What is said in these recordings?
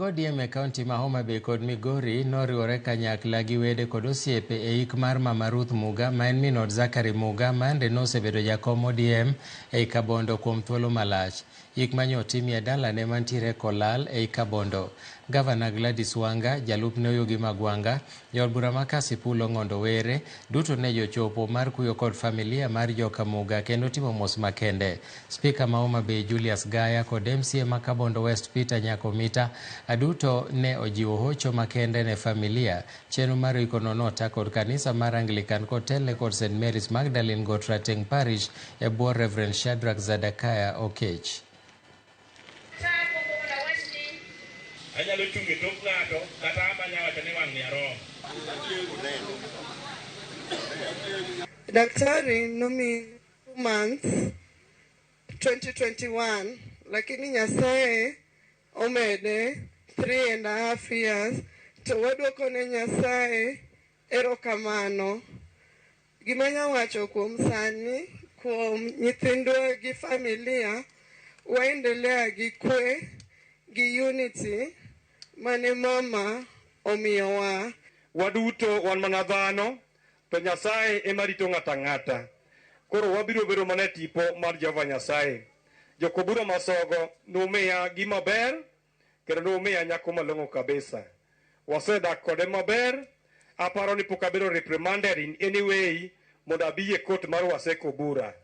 ODM e kaunti ma Homa Bay kod Migori noriwore kanyakla gi wede kod osiepe e ik mar Mama Ruth Muga ma en min od Zachary Muga mande nosebedo jakom ODM ei Kabondo kuom thuolo malach. Ik manyo otimie dalane mantiere Kolal ei Kabondo. Gavana Gladys Wanga, jalupne Oyugi Magwanga, jaod bura ma Kasipul Ong'ondo Were, duto ne jochopo mar kuyo kod familia mar joka Muga kendo timo mos makende. Spika ma Homa Bay Julius Gaya kod MCA ma Kabondo West Peter Nyakomita duto ne ojiwo hocho makende ne familia. Chenro mar ikono nota kod kanisa mar Anglican kotelne kod St Mary's Magdalene Got Rateng Parish e bwo Reverend Shadrack Zadakaya Okech. Anyalo chung' e tok ng'ato kata amanya wacho ni wang' ni aromo. Daktari nomi 2 months 2021, lakini Nyasaye omede 3.5 years, to waduoko ne Nyasaye erokamano. Gima anya wacho kuom sani, kuom nyithindwa gi familia, waendelea gi kwe gi unity mane mama omiyowa. Waduto wan mana dhano, to Nyasaye ema rito ng'ato ang'ata. Koro wabiro bedo mana e tipo mar Jehova Nyasaye. Jokobura Masogo nomiya gima ber kendo nomiya nyako malong'o kabisa. Wasedak kode maber. Aparo ni pok abedo reprimanded in any way mondo abi e court mar Waseko Bura.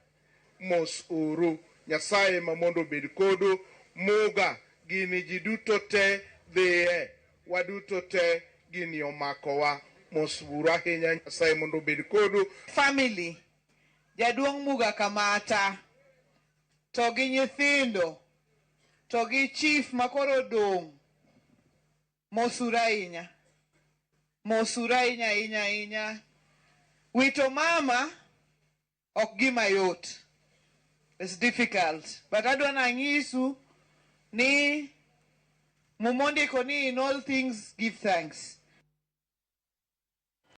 Mos uru, Nyasaye ma mondo obed kodu. Muga gini ji duto te dhiye, waduto te gini omakowa. Mos uru ahinya, Nyasaye mondo obed kodu. Family jaduong' Muga Kamata to gi nyithindo to gi chief makoro odong', mosuru ahinya, mosuru ahinya ahinya ahinya. Wito mama ok gima yot, it's difficult, but adwa nanyisu ni Muma ondiko ni in all things give thanks.